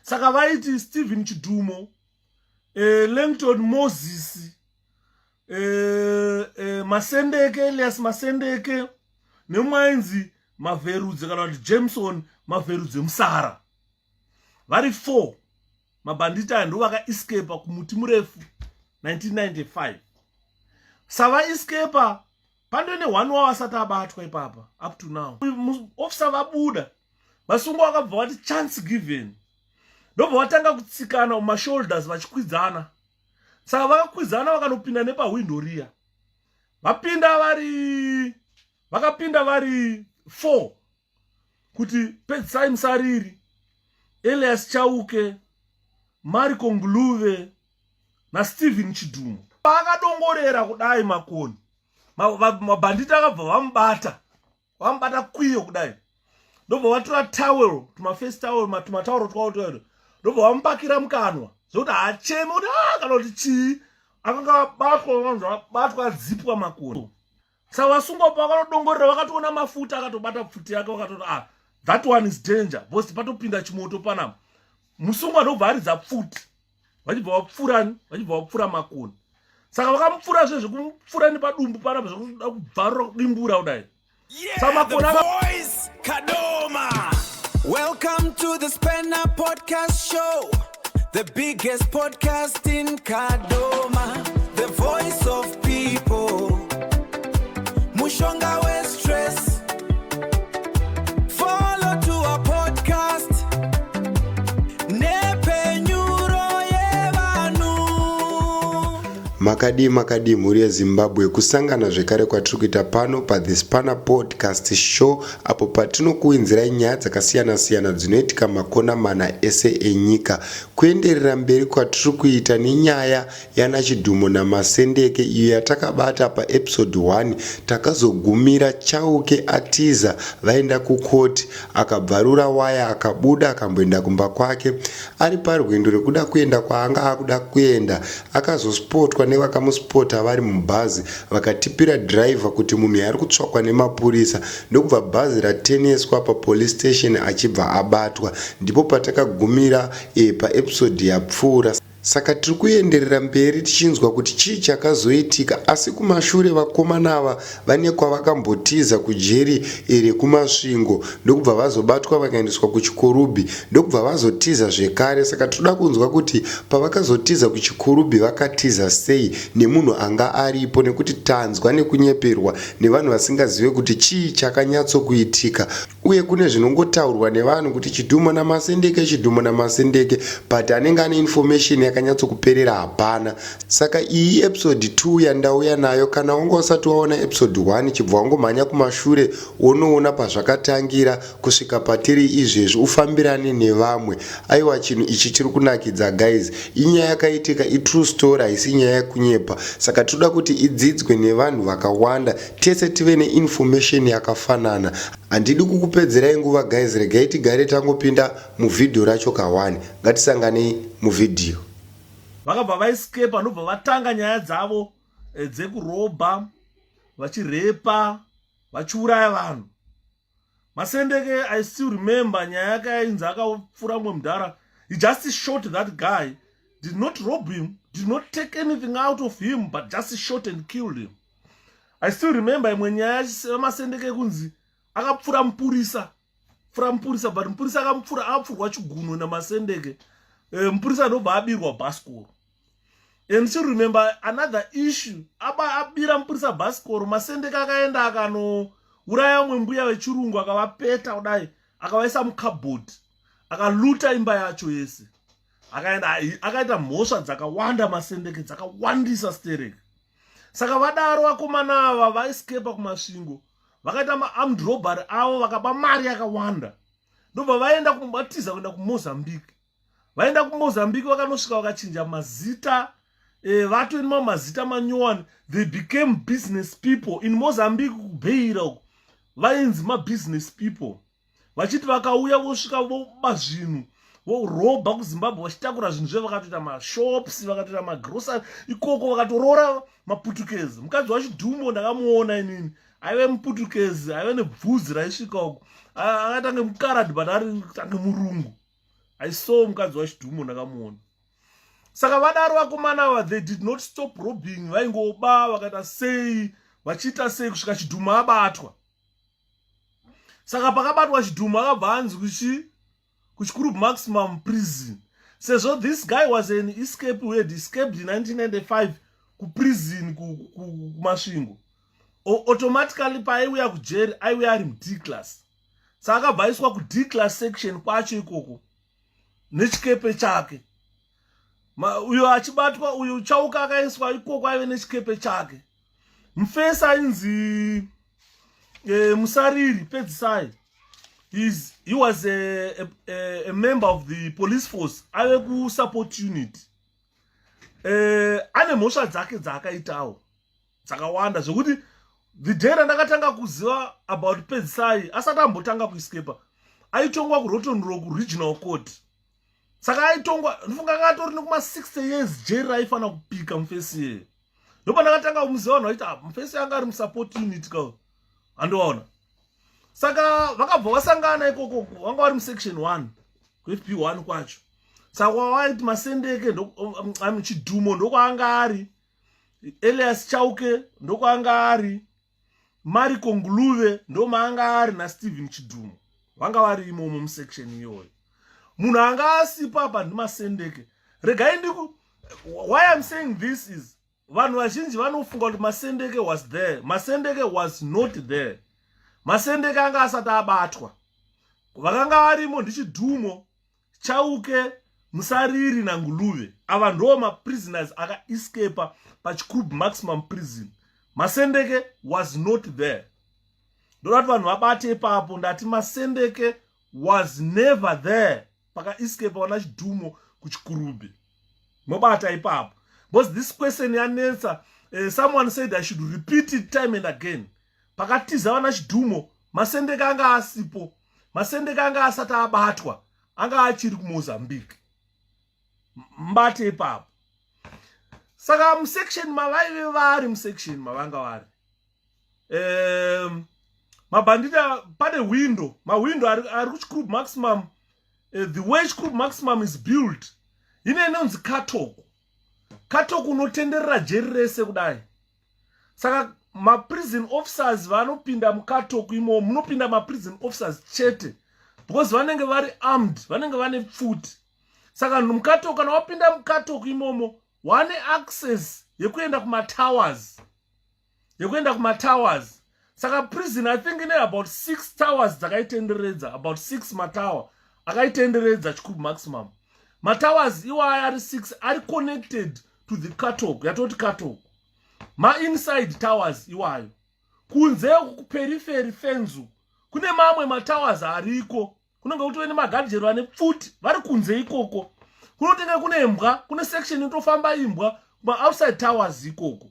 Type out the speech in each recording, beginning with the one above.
Saka vaiti Stephen Chidhumo, Langton Moses, Masendeke, Elias Masendeke, nemumwe ainzi Mavherudze kana kuti Jameson Mavherudze Musara. Vari 4 mabhanditi aya ndo vakaescapa kumuti murefu 1995. Savaescapa pandove ne1 wavo asati abatwa ipapa up to now. Officer vabuda, vasungwa vakabva vati chance given, ndobva vatanga kutsikana mumashoulders vachikwidzana. Saka vakakwidzana vakanopinda nepahwindo riya. Vapinda vari vakapinda vari 4 kuti Pedzisai Musariri, Elias Chauke, Mariko Nguluve naStephen Chidhumo. Paakadongorera kudai Makoni, mabhanditi akabva vamubata, vamubata kwiyo kudai, ndobva vatora towel, tumaface towel, tumatauro twavo twavo, ndobva vamupakira mukanwa zvokuti haacheme kuti a kana kuti chii. Akanga abatwa, abatwa, adzipwa Makoni. Saka vasungwa pavanodongorera vakatoona mafuta akatobata pfuti yake, vakatoti, "Ah, that one is danger because patopinda chimoto panapa." Musungwa ndobva aridza pfuti, vachibva vapfurani, vachibva vapfura Makoni. Saka vakamupfura zve zvekumupfura nepadumbu panapa, zvekuda kubvarura, kudimbura kudai. Yeah, the voice Kadoma. Welcome to the Spanner Podcast Show, the biggest podcast in Kadoma, the voice of people. Mushonga we stress. Follow to our podcast. Nepenyuro yevanhu. Makadii, makadii mhuri yeZimbabwe? Kusangana zvekare kwatiri kuita pano paThe Spanner Podcast Show, apo patinokuinzirai nyaya dzakasiyana-siyana dzinoitika makona mana ese enyika. Kuenderera mberi kwatiri kuita nenyaya yanaChidhumo naMasendeke iyo yatakabata paepisode 1, takazogumira Chauke atiza, vaenda kukoti, akabvarura waya, akabuda, akamboenda kumba kwake. Ari parwendo rekuda kuenda kwaanga akuda kuenda, akazospotwa nevakamuspota vari mubhazi, vakatipira dhiraivha kuti munhu yaari kutsvakwa nemapurisa, ndokubva bhazi rateneswa papolice station, achibva abatwa. Ndipo patakagumira paepisode yapfuura. Saka tiri kuenderera mberi tichinzwa kuti chii chakazoitika. Asi kumashure vakomana ava vane kwavakambotiza kujeri rekuMasvingo, ndokubva vazobatwa, vakaendeswa kuChikorubhi, ndokubva vazotiza zvekare. Saka tinoda kunzwa kuti pavakazotiza kuChikorubhi vakatiza sei nemunhu anga aripo, nekuti tanzwa nekunyeperwa nevanhu vasingazive kuti chii chakanyatsokuitika. Uye kune zvinongotaurwa nevanhu kuti Chidhumo naMasendeke, Chidhumo naMasendeke, but anenge ane information yakanyatsokuperera hapana. Saka iyi episode 2 yandauya nayo. Kana wanga usati waona episode 1, chibva wangomhanya kumashure wonoona pazvakatangira kusvika patiri izvezvi, ufambirane nevamwe. Aiwa, chinhu ichi chiri kunakidza guys. Inyaya yakaitika, itrue story, haisi nyaya yekunyepa. Saka tinoda kuti idzidzwe nevanhu vakawanda, tese tive neinformation yakafanana. Handidi kukupedzerai nguva guys, regai tigare tangopinda muvhidhiyo racho ka1. Ngatisanganei muvhidhiyo. Vakabva vaescapa, ndobva vatanga nyaya dzavo dzekurobha, vachirepa, vachiuraya vanhu. Masendeke, I still remember nyaya yake yainzi akapfura mumwe mudhara. He just shot that guy, did not rob him, did not take anything out of him, but just shot and killed him. I still remember imwe nyaya yaMasendeke kunzi akapfura mupurisa, pfura mupurisa, but mupurisa akamupfura akapfurwa chigunwe naMasendeke. Mupurisa ndobva abirwa bhasikoro. And still remember another issue, aba abira mupurisa bhasikoro, Masendeke akaenda akanouraya umwe mbuya vechirungu, akavapeta kudai, akavaisa mukabhodhi, akaluta imba yacho yese, akaenda. Akaita mhosva dzakawanda Masendeke, dzakawandisa stereki. Saka vadaro vakomana ava vaescapa kuMasvingo, vakaita maarmed robbery avo, vakaba mari yakawanda, ndobva vaenda vatiza kuenda kuMozambique. Vaenda kuMozambique, vakanosvika vakachinja mazita, vatoine mamwe mazita manyowani. They became business people in Mozambique. KuBeira uko vainzi mabusiness people, vachiti vakauya vosvika voba zvinhu, vorobha kuZimbabwe, vachitakura zvinhu zve. Vakatoita mashops, vakatoita magrocery ikoko, vakatoroora maPutukezi. Mukadzi waChidhumo ndakamuona inini, aive muPutukezi, aive nebvudzi raisvika uko, akatange mukaradhi, but ari tange murungu. I saw mukadzi waChidhumo, ndakamuona. Saka vadaro vakomana ava, they did not stop robbing. Vaingoba, vakaita sei, vachiita sei, kusvika Chidhumo abatwa. Saka pakabatwa Chidhumo, akabva anzi kuchi kuChikurubi Maximum Prison, sezvo this guy was an escape who had escaped in 1995 kuprison kuMasvingo. Automatically paaiuya kujeri aiuya ari muD class. Saka akabva aiswa kuD class section kwacho ikoko nechikepe chake. Uyo achibatwa uyu Chauka akaiswa ikoko, aive nechikepe chake. Mufesi ainzi Musariri Pedzisai, he was a member of the police force, ave kusupport unit. Ane mhosva dzake dzaakaitawo dzakawanda, zvekuti the day randakatanga kuziva about Pedzisai, asati ambotanga kuescapa, aitongwa kuRotten Row Regional Court. Saka aitongwa, ndofunga anga atori nekuma60 years jeri raifanira kupika mufesi iyeye. Ndopandakatanga kumuziva. Vanhu vaiti, "Ah, mufesi anga ari musupport unit ka." Handiwaona. Saka vakabva vasangana ikoko, vanga vari musection 1 kuFB 1 kwacho. Saka wawaiti Masendeke, Chidhumo ndokwaanga ari, Elias Chauke ndokwaanga ari, Mariko Nguluve ndomaanga ari, naStephen Chidhumo vanga vari imomo musection iyoyo. Munhu anga asipo apa ndiMasendeke. Regai ndiku why I'm saying this is vanhu vazhinji vanofunga kuti Masendeke was there. Masendeke was not there. Masendeke anga asati abatwa. Vakanga varimo ndiChidhumo, Chauke, Musariri naNguluve. Ava ndo maprisoners akaescapa paChikurubi Maximum Prison. Masendeke was not there. Ndoda kuti vanhu vabate ipapo. Ndati Masendeke was never there pakaescapa vana Chidhumo kuChikurubi. Mobata ipapo, because this question yanetsa. Someone said I should repeat it time and again. Pakatiza vana Chidhumo, Masendeke anga asipo. Masendeke anga asati abatwa, anga achiri kuMozambique. Mbate ipapo. Saka musection mavaive vari, musection mavanga vari, mabhandita, pane window, mawindo ari kuChikurubi Maximum. The way Chikurubi Maximum is built, ine inonzi catwalk. Catwalk unotenderera jeri rese kudai. Saka maprison officers vanopinda mucatwalk imomo. Munopinda maprison officers chete, because vanenge vari armed, vanenge vane pfuti. Saka mucatwalk, kana wapinda mucatwalk imomo, wane access yekuenda kumatowers, yekuenda kumatowers. Saka prison, I think, ine about six towers dzakaitenderedza, about six matower akaitenderedza Chikurubi Maximum. Matowers iwaya ari six, ari connected to the catwalk. Yatoti catwalk, mainside towers iwayo. Kunze kuperiphery fence kune mamwe matowers ariko, kunenge kutove nemagadhero ane pfuti vari kunze ikoko. Kunotenge kune imbwa, kune section inotofamba imbwa kumaoutside towers ikoko.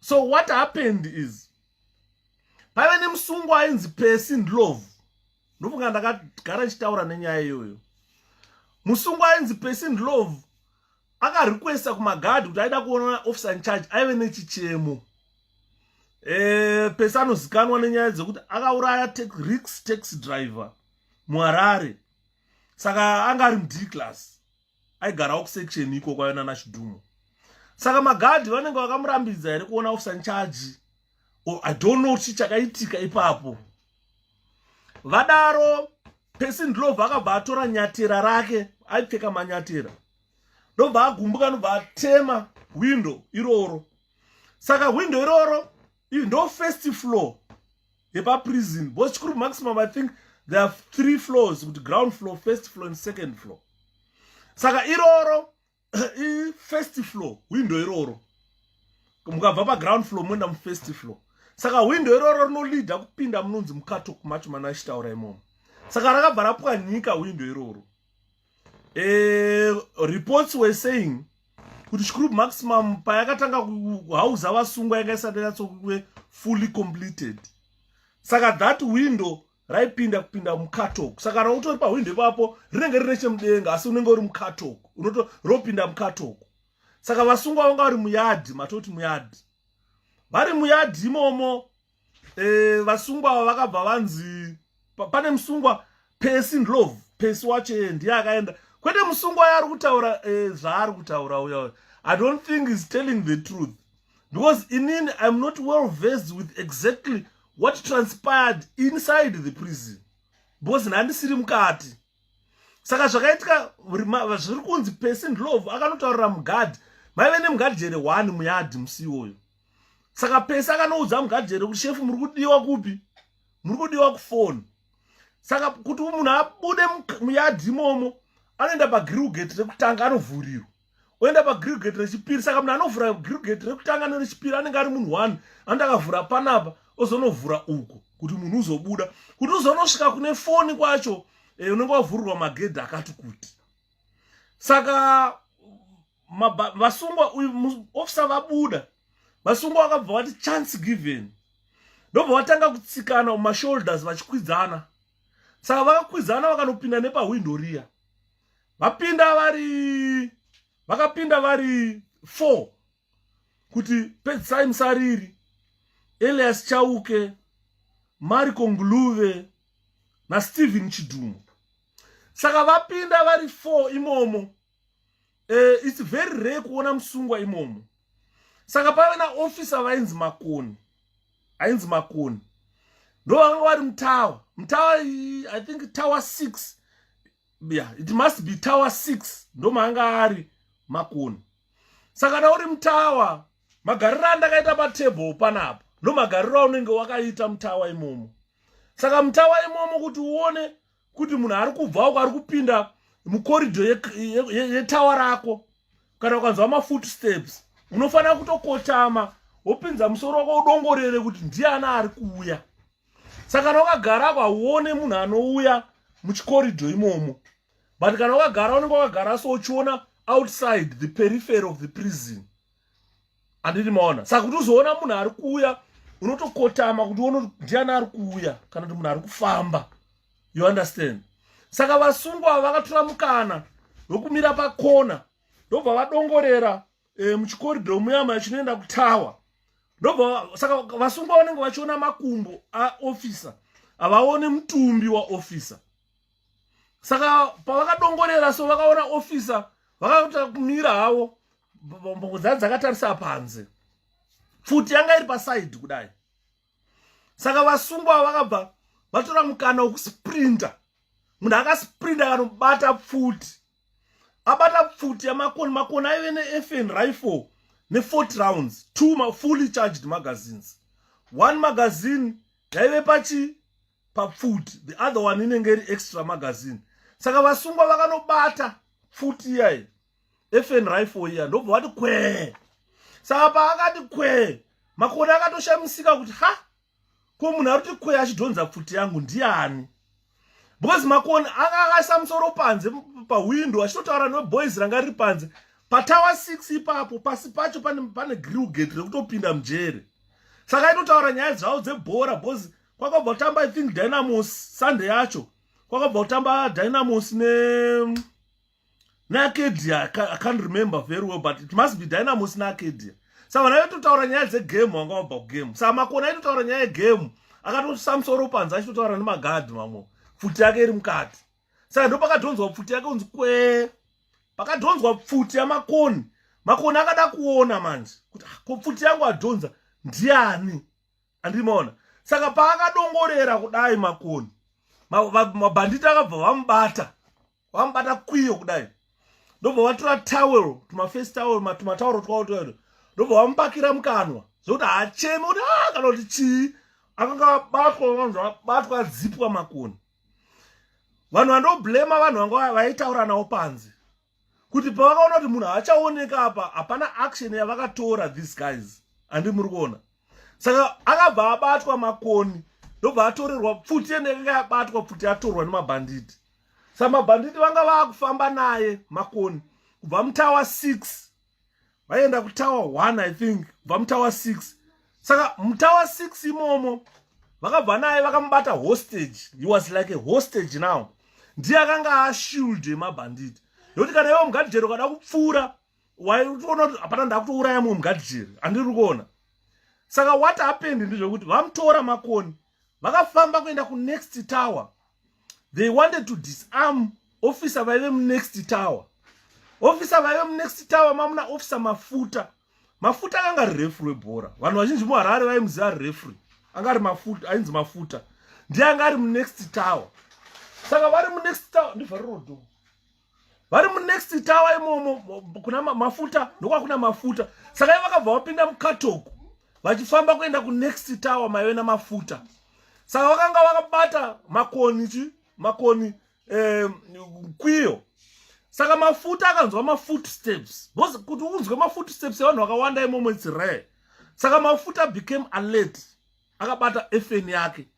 So what happened is paive nemusungwa ainzi Pesi Ndlovu. Ndofunga ndakagara ndichitaura nenyaya iyoyo. Musungwa ainzi Pesi Ndlovu akarequesta kumagadhi kuti aida kuona officer in charge, aive nechichemo. Pesi anozikanwa nenyaya dzekuti akauraya Rix taxi driver muHarare. Saka anga ari muD class, aigarawo kusection iko kwaiona naChidhumo. Saka magadhi vanenge vakamurambidza here kuona officer in charge, or I don't know chii chakaitika ipapo. Vadaro, Pesi Ndlovu akabva atora nyatera rake, aipfeka manyatera, ndobva agumbuka, ndobva atema windo iroro. Saka windo iroro ndo first floor yepaprison, because Chikurubi Maximum, I think there are three floors, kuti ground floor, first floor and second floor. Saka iroro ifirst floor window iroro. Mukabva paground floor moenda mufirst floor. Saka window iroro rinolidha kupinda munonzi mucatwalk macho mana achitaura imomo. Saka rakabva rapwanyika window iroro. Reports were saying kuti Chikurubi Maximum payakatanga kuhauza vasungwa yanga isati yanyatsokuve fully completed. Saka that window raipinda kupinda mucatwalk. Saka kana utori pahwindo ipapo, rinenge rine chemudenga, asi unenge uri mucatwalk, ropinda mucatwalk. Saka vasungwa vanga vari muyadhi, matoti muyadhi, vari muyadhi imomo. Vasungwa ava vakabva vanzi pane musungwa Pesi Ndlovu. Pesi wacho iye ndiye akaenda, kwete musungwa yaari kutaura zvaari kutaura uya. I don't think is telling the truth, because inini I'm not well versed with exactly what transpired inside the prison, because nhandisiri mukati. Saka zvakaitika, zviri kunzi Pesi Ndlovu akanotaurira mugadhi. Maive nemugadhijere 1 muyadhi musi iwoyo. Saka Pesi akanoudza mugadhijere kuti, "Shefu, muri kudiwa kupi? Muri kudiwa kufoni." Saka kuti munhu abude muyadhi imomo, anoenda pagrill gate rekutanga, anovhurirwa, oenda pagrill gate rechipiri. Saka munhu anovhura grill gate rekutanga nerechipiri anenge ari munhu one. Anoda akavhura panapa, ozonovhura uko kuti munhu uzobuda. Kuti uzonosvika kune foni kwacho, unenge wavhurirwa magedhi akati kuti. Saka vasungwa, uyu ofisa vabuda, vasungwa vakabva vati, "Chance given." Ndobva vatanga kutsikana mumashoulders vachikwidzana. Saka vakakwidzana, vakanopinda nepahwindo riya. Vapinda vari, vakapinda vari four, kuti Pedzisai Musariri, Elias Chauke, Marco Nguluve naStephen Chidumo. Saka vapinda vari four imomo. It's very rare kuona musungwa imomo. Saka pave naofisa vainzi Makoni, ainzi Makoni, ndo vakanga vari mutower. Mutower, I think tower 6. Yeah, it must be tower 6, ndo maanga ari Makoni. Saka kana uri mutower, magariro andakaita patable panapa ndo magariro aunenge wakaita mutower imomo. Saka mutower imomo, kuti uone kuti munhu ari kubva uko ari kupinda mucorridor yetower rako, kana ukanzwa mafootsteps, unofanira kutokotama, wopinza musoro wako, udongorere kuti ndiani ari kuuya. Saka kana wakagarako, hauone munhu anouya muchicorridor imomo, but kana wakagara, unenge wakagara so, uchiona outside the periphery of the prison, handiti maona? Saka kuti uzoona munhu ari kuuya, unotokotama kuti uone ndiani ari kuuya kana kuti munhu ari kufamba, you understand? Saka vasungwa vakatora mukana wekumira pakona, ndobva vadongorera muchicorridor muyama chinoenda kutower. Ndobva saka vasungwa vanenge vachiona makumbo aofisa, havaoni mutumbi waofisa. Saka pavakadongorera so, vakaona ofisa vakaita kumira havo, mbongo dzadzi dzakatarisa panze, pfuti yanga iri paside kudai. Saka vasungwa vakabva vatora mukana wekusprinta. Munhu akasprinta akanobata pfuti, abata pfuti yaMakoni. Makoni aive neFN rifle ne40 rounds, two fully charged magazines. One magazine yaive pachi papfuti, the other one inenge iri extra magazine. Saka vasungwa vakanobata pfuti iyai, FN rifle iya, ndobva vati kwee. Saka paakati kwee, Makoni akatoshamisika kuti, "Ha, ko munhu ari kuti kwee achidhonza pfuti yangu ndiani?" Because Makoni anga akaisa musoro panze pahwindo, achitotaura neboys ranga riri panze patower 6 ipapo. Pasi pacho pane grill gate rekutopinda mujere. Saka aitotaura nyaya dzavo dzebhora, because kwakabva kutamba, I think, Dynamos Sunday yacho. Kwakabva kutamba Dynamos ne neArcadia. I can't remember very well, but it must be Dynamos neArcadia. Saka vanhu vaitotaura nyaya dzegame, vanga vabva kugame. Saka Makoni aitotaura nyaya yegame, akatosa musoro panze, achitotaura nemagadhi mamwe, pfuti yake iri mukati. Saka ndo pakadhonzwa pfuti yake, unzi kwee. Pakadhonzwa pfuti yaMakoni, Makoni akada kuona manje kuti, "Ah, ko pfuti yangu adhonza ndiani?" Andimaona? Saka paakadongorera kudai Makoni, mabhanditi akabva vamubata, vamubata kwiyo kudai, ndobva vatora towel, tumaface towel, tumatauro twavo twavo, ndobva vamupakira mukanwa zvokuti haachemi kuti a kana kuti chii. Akanga abatwa, vanhu vabatwa, adzipwa Makoni. Vanhu vandoblema vanhu vanga vaitaura navo panze, kuti pavakaona kuti munhu haachaoneka apa, hapana action yavakatora these guys, handi muri kuona? Saka akabva abatwa Makoni, ndobva atorerwa pfuti yende yakanga yabatwa, pfuti yatorwa nemabhanditi. Saka mabhanditi vanga vaakufamba naye Makoni kubva mutower 6 vaenda kutower 1, I think, kubva mutower 6. Saka mutower 6 imomo vakabva naye, vakamubata hostage. He was like a hostage now. Ndiye akanga ashield yemabhanditi, nekuti kana iwe mugadhijeri ukada kupfuura, waitoona kuti hapana, ndakutouraya mumwe mugadhijeri, handiri kuona? Saka what happened ndezvekuti vamutora Makoni, vakafamba kuenda kunext tower. They wanted to disarm officer vaive munext tower. Officer vaive munext tower mamuna Officer Mafuta. Mafuta akanga ari refri webhora. Vanhu vazhinji muHarare vaimuziva ari refri, anga ari Mafuta, ainzi Mafuta, ndiye anga ari munext tower. Saka vari munext tower, ndivharirodo, vari munext tower imomo kuna Mafuta, ndokwakuna Mafuta. Saka ivo vakabva vapinda mukatoko vachifamba kuenda kunext tower maive naMafuta. Saka vakanga vakabata Makoni, chi Makoni, kwiyo. Saka Mafuta akanzwa mafootsteps, because kuti unzwe mafootsteps evanhu vakawanda imomo, it's rare. Saka Mafuta became alert, akabata FN yake.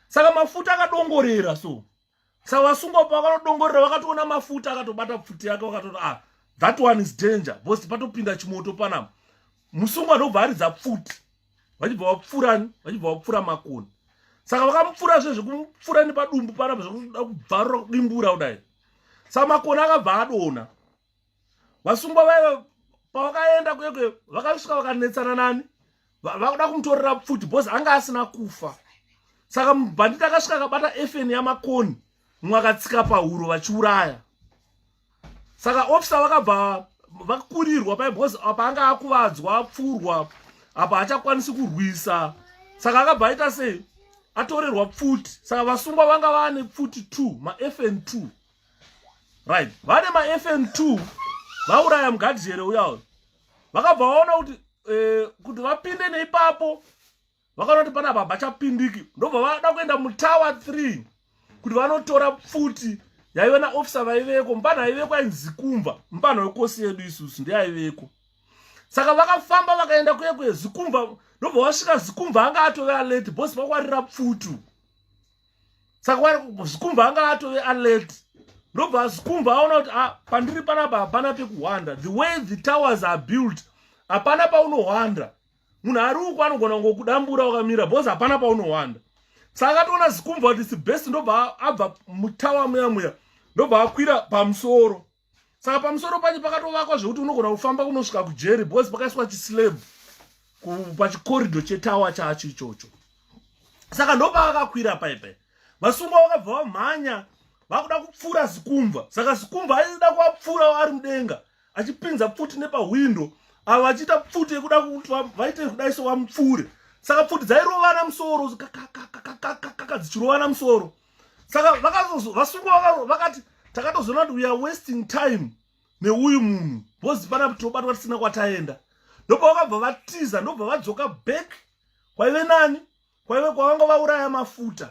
Saka Mafuta akadongorera so. Saka vasungwa pavakanodongorera, vakatoona Mafuta akatobata pfuti yake. Vakatoti, "Ah, that one is danger, because patopinda chimoto panapa." Musungwa ndobva aridza pfuti, vachibva vapfurani, vachibva vapfura Makoni. Saka vakamupfura zve zvekumupfura nepadumbu panapa, zvekuda kubvarura, kudimbura kudai. Saka Makoni akabva adonha. Vasungwa vaiva pavakaenda kwekwe, vakasvika vakanetsana nani, vakuda kumutorera pfuti because anga asina kufa. Saka mubhanditi akasvika akabata FN yaMakoni, mumwe akatsika pahuro vachiuraya. Saka officer vakabva vakurirwa pai, because apa anga akuvadzwa, apfurwa apa, haachakwanisi kurwisa. Saka akabva aita sei? Atorerwa pfuti. Saka vasungwa vanga vaane pfuti 2, maFN 2, right? Vane maFN 2, vauraya mugadhijere uyawo. Vakabva vaona kuti kuti vapinde neipapo, vakaona kuti panapa hapachapindiki. Ndobva vada kuenda mutower 3 kuti vanotora pfuti yaive naofisa vaiveko. Mupana aiveko ainzi Zikumva, mupana wekosi yedu isusu, ndiaiveko. Saka vakafamba vakaenda kuye kuye Zikumva, ndobva vasvika. Zikumva anga atove alert because vakwarira pfuti. Saka Zikumva anga atove alert. Ndobva Zikumva aona kuti, ah, pandiri panapa hapana pekuhwanda. The way the towers are built, hapana paunohwanda. Munhu ari uku anogona kungokudambura wakamira because hapana paunohwanda. Saka akatoona Zikumva kuti it's best, ndobva abva mutower muya muya, ndobva akwira pamusoro. Saka pamusoro pacho pakatovakwa zvekuti unogona kufamba kunosvika kujeri, because pakaiswa chislab pachicorridor chetower chacho ichocho. Saka ndopaakakwira paipai. Vasungwa vakabva vamhanya vakuda kupfuura Zikumva. Saka Zikumva aida kuvapfuura ari mudenga achipinza pfuti nepahwindo, ava vachiita pfuti yekuda kuti vaite kudai so vamupfuure. Saka pfuti dzairovana musoro, kakakakakakaka, dzichirovana musoro. Saka vasungwa vakati, "Takatozoona kuti we are wasting time neuyu munhu, because pana tinobatwa tisina kwataenda." Ndobva vakabva vatiza, ndobva vadzoka back kwaive nani, kwaive kwavanga vauraya Mafuta.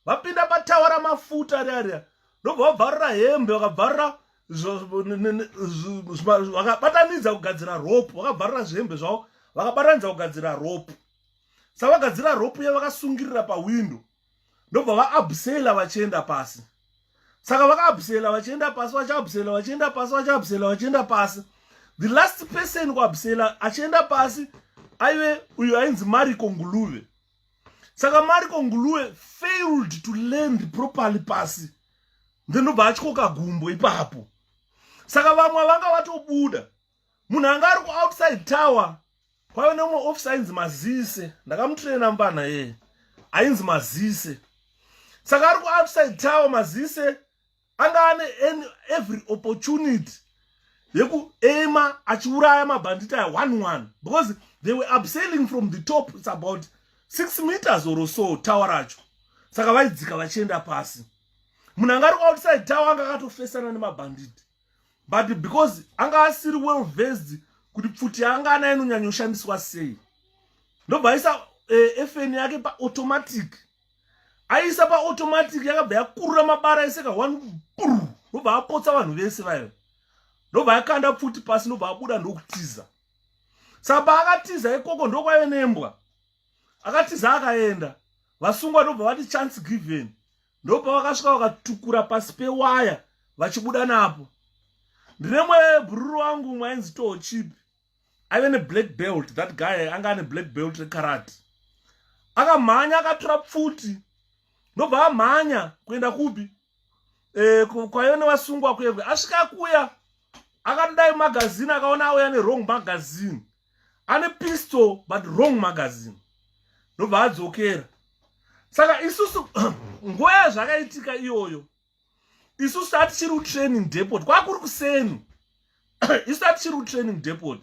Vapinda patower raMafuta riya riya, ndobva vabvarura hembe, vakabvarura, vakabatanidza kugadzira rope. Vakabvarura zvihembe zvavo, vakabatanidza kugadzira rope. Saka vagadzira rope iya, vakasungirira pahwindo, ndobva vaabseila vachienda pasi. Saka vakaabseila vachienda pasi, vachiabseila vachienda pasi, vachiabseila vachienda pasi. The last person kuabseila achienda pasi aive uyo ainzi Mariko Nguluve. Saka Mariko Nguluve failed to land properly pasi, ndinobva atyoka gumbo ipapo. Saka vamwe vanga vatobuda. Munhu anga ari kuoutside tower kwaive nemumwe officer ainzi Mazise. Ndakamutraina mupana yeye, ainzi Mazise. Saka ari kuoutside tower, Mazise anga ane every opportunity yekuema achiuraya mabhanditi aya one one, because they were abseiling from the top. It's about 6 meters or so tower racho. Saka vaidzika vachienda pasi. Munhu anga ari kuoutside tower anga akatofesana nemabhanditi, but because anga asiri well versed kuti pfuti yaanga anayo inonyanyoshandiswa sei, ndobva aisa FN yake paautomatic. Aisa paautomatic, yakabva yakurura mabara eseka one puru, ndobva apotsa vanhu vese vayo, ndobva yakanda pfuti pasi, ndobva abuda ndokutiza. Saka paakatiza ikoko, ndokwaive nembwa. Akatiza akaenda. Vasungwa ndobva vati, "Chance given." Ndobva vakasvika vakatukura pasi pewaya vachibuda napo. Ndine bhururu wangu umwe ainzi Tochipi, aive neblack belt. That guy anga ane black belt rekarate. Akamhanya, akatora pfuti, ndobva amhanya kuenda kupi, kwaive nevasungwa kwekwe. Asvika kuya, akadai magazine, akaona auya newrong magazine. Ane pistol but wrong magazine. Ndobva adzokera. Saka isusu Nguva yazvakaitika iyoyo, isusu tatichiri kutraining depot, kwakuri kuseni. Isu tatichiri kutraining depot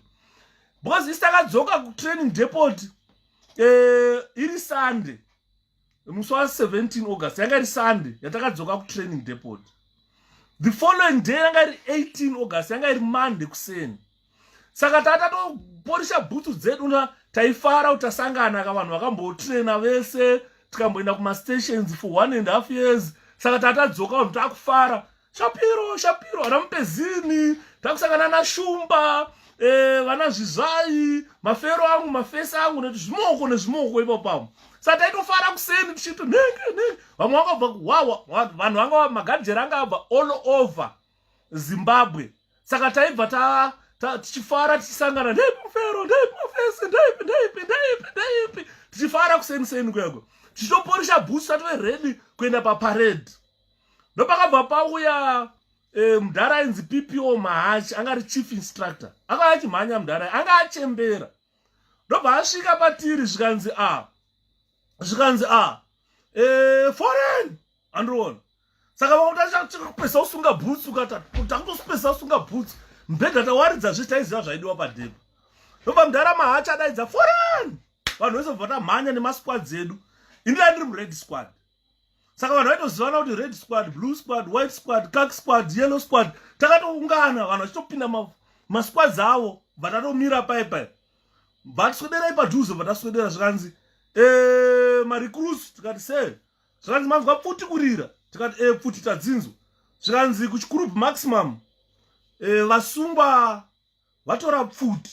because isu takadzoka kutraining depot iri Sunday, musi wa17 August. Yanga iri Sunday yatakadzoka kutraining depot. The following day yanga iri 18 August, yanga iri Monday kuseni. Saka tatatoporisha bhutsu dzedu na taifara kuti tasangana ka vanhu vakambotraina vese, tikamboenda kumastations for 1.5 years. Saka tatadzoka, vanhu takufara, Shapiro, Shapiro, vana Mupezini, takusangana naShumba, vana Zvizvai, mafero angu, mafesi angu, neti zvimoko nezvimoko ipapamo. Saka taitofara kuseni tichiti nenge nenge. Vamwe vakabva kuhwahwa, vanhu vanga magadheri anga abva all over Zimbabwe. Saka taibva tichifara tichisangana, ndeipi mufero, ndeipi mafesi, ndeipi, ndeipi, ndeipi, ndeipi, tichifara kuseni seni kuyako, tichitoporisha bhutsu, tatove ready kuenda paparade. Ndopakabva pauya mudhara ainzi PPO Mahachi, anga ari chief instructor, anga achimhanya mudhara, anga achembera. Ndobva asvika patiri, zvikanzi a zvikanzi a foreign andiona. Saka vamwe usunga bhutsu, takutosipesa usunga bhutsu, mubhedha tawaridza zvese, taiziva zvaidiwa padhepo. Ndobva mudhara Mahachi adaidza foreign, vanhu vese bva tamhanya nemasquads edu. Ini ndiri mured squad, saka vanhu vaitozivana kuti red squad, blue squad, white squad, khaki squad, yellow squad. Takatoungana, vanhu vachitopinda masquads avo, bva tatomira pai pai, bva tiswederai padhuze, bva taswedera. Zvikanzi, "Marecruits?" Tikati, "Se." Zvikanzi, "Manzwa pfuti kurira?" Tikati, "Pfuti tadzinzwa." Zvikanzi, "KuChikurubi Maximum vasungwa vatora pfuti,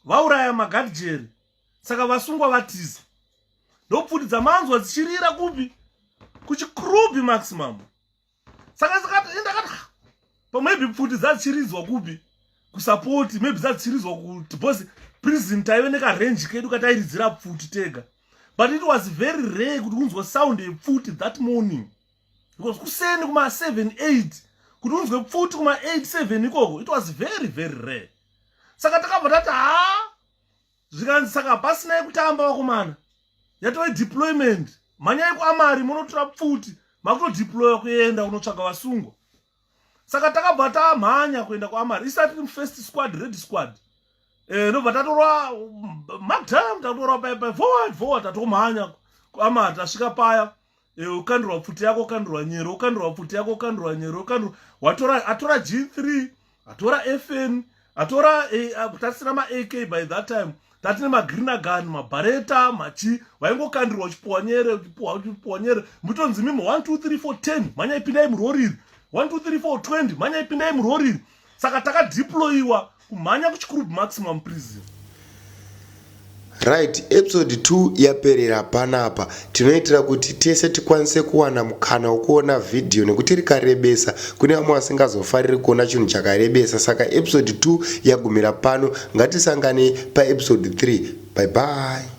vauraya magadhijeri, saka vasungwa vatiza. Ndopfuti dzamanzwa dzichirira kupi? KuChikurubi Maximum." Saka ndakati maybe pfuti dzadzichiridzwa kupi? Kusupport, maybe dzadzichiridzwa kuti, because prison taive nekarange kedu katairidzira pfuti tega, but it was very rare kuti unzwe sound yepfuti that morning, because kuseni kuma7 8, kuti unzwe pfuti kuma8 7 ikoko, it was very very rare. Saka takabva tati, ha. Zvikanzi, "Saka pasinai kutamba, vakomana, yatove deployment. Mhanyai kuarmoury munotora pfuti, makutodeploya kuenda kunotsvaga vasungwa." Saka takabva tamhanya kuenda kuarmoury isati tiri first squad, red squad. Ndobva tatorwa madam, tatorwa paipai, forward, forward, tatomhanya kuarmoury. Tasvika paya, ukandirwa pfuti yako, ukandirwa nyero, ukandirwa pfuti yako, ukandirwa nyero, ukandirwa, watora, atora G3, atora FN, atora tatisina maAK by that time, tatine magreen gun, maBeretta, machi. Vaingokandirwa, uchipuwa nyere, uchipuwa, uchipuwa nyere, mutonzi mimo 1 2 3 4 10, mhanyai, pindai muroriri, 1 2 3 4 20, mhanyai, pindai muroriri. Saka takadeployiwa kumhanya kuChikurubi Maximum Prison. Right, episode 2 yaperera panapa. Tinoitira kuti tese tikwanise kuwana mukana wekuona vhidhiyo, nekuti rikarebesa kune vamwe vasingazofariri kuona chinhu chakarebesa. Saka episode 2 yagumira pano. Ngatisangane paepisode 3. Bye bye.